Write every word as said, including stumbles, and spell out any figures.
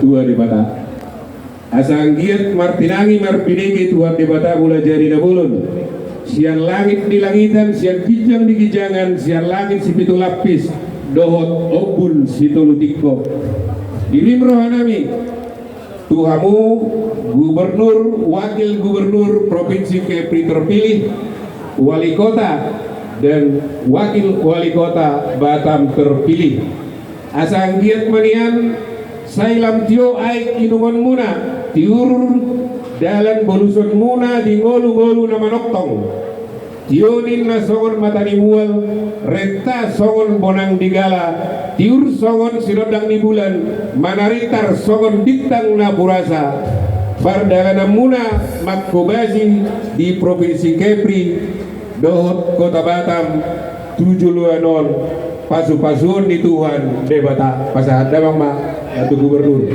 Tuhan Debata. Asa anggiat martinangi marbinege Tuhan Debata Mulajadi Na Bolon, sian langit di langitan, sian ginjang di ginjangan, sian langit sipitu lapis dohot ombun sitolu tingko. Dirim rohanami tu hamu Gubernur, Wakil Gubernur Provinsi Kepri terpilih, Wali Kota dan Wakil Wali Kota Batam terpilih. Asa anggiat ma nian sai lam tio aek inumon muna, tiur dalan boluson muna di ngolu-ngolu na manongtong. Tio ninna songon mata ni mual, renta songon bonang di gala, tiur songon sinondang ni bulan, manarintar songon bintang na purasa. Pardalanan muna mangkobasi di Provinsi Kepri dohot Kota Batam tu joloan on, pasu-pasuon ni Tuhan Debata. Pasahat damang ma tu Gubernur.